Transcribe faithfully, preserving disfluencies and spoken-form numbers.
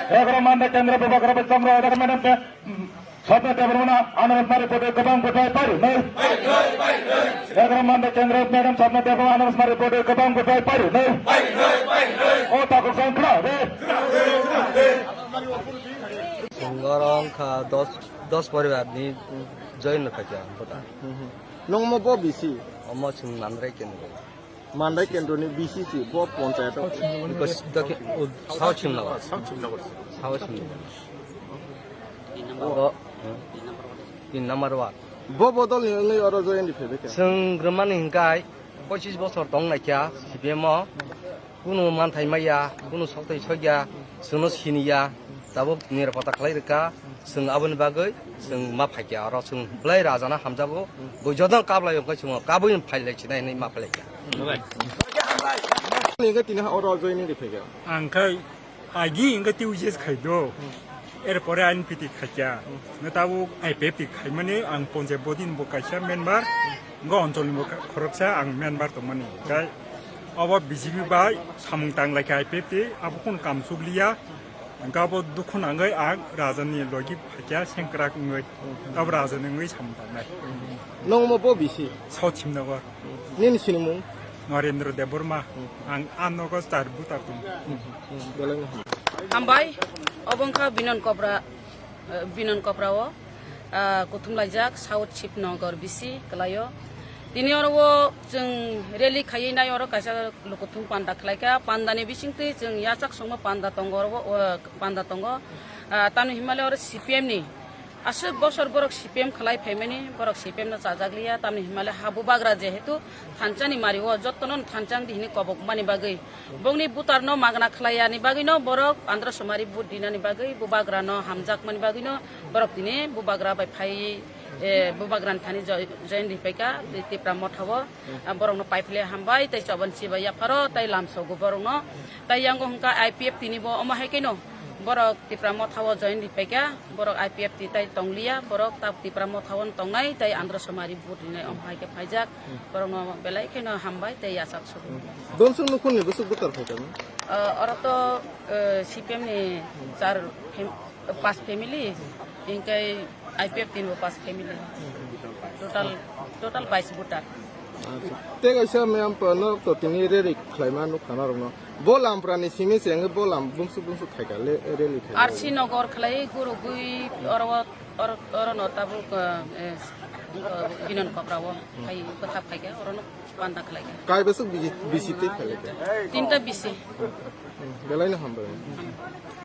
Egaroh Mandai Kendra Bubagra Bachchandra Madam te, mm, Sapna Debbarma Ananas Mari Bote Gabang Butai Pari Nai. Egaroh Mandai Kendra Madam Sapna Debbarma Ananas Mari Bote Gabang Butai Pari Nai. O Takhuk Sangkra Re. Sengorong kha dos, dos poribar ni join no khaja bota. Nongmo bo bisi? Omo sing Mandai Kendra. Mandai Kendra ni bisi si bo ponchayat o. Because the, oh, South Chimnagar. South Chimnagar. South Chimnagar. Bo, hmm. Tin number ward. Bo bodol ni wngwi oro join di phebe khe. Seng Romani hingkai pochis bosor tong naikha C P M o. Kunu manthai maya, kunu sokthai sokya, chwngno siniya, tabuk nirapota khlai rwkha, chwng aboni bagwi chwng ma phaikya, oro chwng belai rajana hamjago, bo jotono kablai wngkha chwng kabui phailai sinai hinwi ma phailai kha. Nini tini oro joining di phaikha. Ang khai agi hingke T U J S khai do, erpore N P T khaikya, nge tabuk I P F T khaimani ang ponchayat body ni bo kaisa member, nge onchol ni bo khoroksa ang member tongmani, kai Obo B J P bai samung tang lai kha I P F T, abo khun kam sukliya. Hingke abo dukhu nangwi ang raja ni logi phaikya sengkrak wngwi. Abo raja ni wngwi samung tangnai. Nong omo bo bisi? South Chimnagar. Nini sinimung? Narendra Debbarma. Ang a nogo char buta tong. Belai no. Hambai, obo wngkha Binon Kopra. Eh, Binon Kopra o, ah, kuthum laijak South Chimnagar bisi kwlai o. Tini oro o chwng rally khaiwi nai oro kaisa lukuthum panda khlai kha. Panda ni bisingtwi chwng yachak songma panda tongo oro o, o, panda tongo. Ah, tamni hinmale oro C P M ni aswk bosor borok C P M khlai phaimani, borok C P M no chajak liya. Tamni hinmale ha bubagra jehetu thansa ni mari o, jotto no thansa wng di hinwi kobok mani bagwi. Bongni butar no magna khlai ya ni bagwi no borok Andhra Sumari vote rina ni bagwi, bubagra no hamjak mani bagwi no borok tini bubagra bai phai, eh, bubagra ni thani joi-, join riphaikha Tipra Motha o. Ah, borok no paiphle hambai tei chobon chibai yapharo tei lamsogo borok no. Tei yango hwnkha I P F T ni bo omo hai khe no borok Tipra Motha o join riphaikha. Borok I P F T tai tongliya, borok ta Tipra Motha o tongnai, tei Andhra Sumari vote rinai omo hai khe phaijak. Borok no belai kheno hambai tei yachak sugo. Donsong nukhung ni bwswk butar phaikha no? Ah, oro to, eh, C P M ni char fam-, pas family, hingke I P F T ni bo pas family. Total, total bais voter. Acha. Tei kaisa ma'am pa no to tini rally khlaima nukha norok no. Bo lampra ni simi se wngwi bo lam bungsu bungsu khaikha le rally khaikha. R C Nagar khlai gurugwi oro, oro, oro no tabuk, eh, eh, Binon Kopra o khai kwthap khaikha oro no panda khlaikha. Kai besuk bisi, bisi tei khaikha. Tinta bisi. Belai no hambai.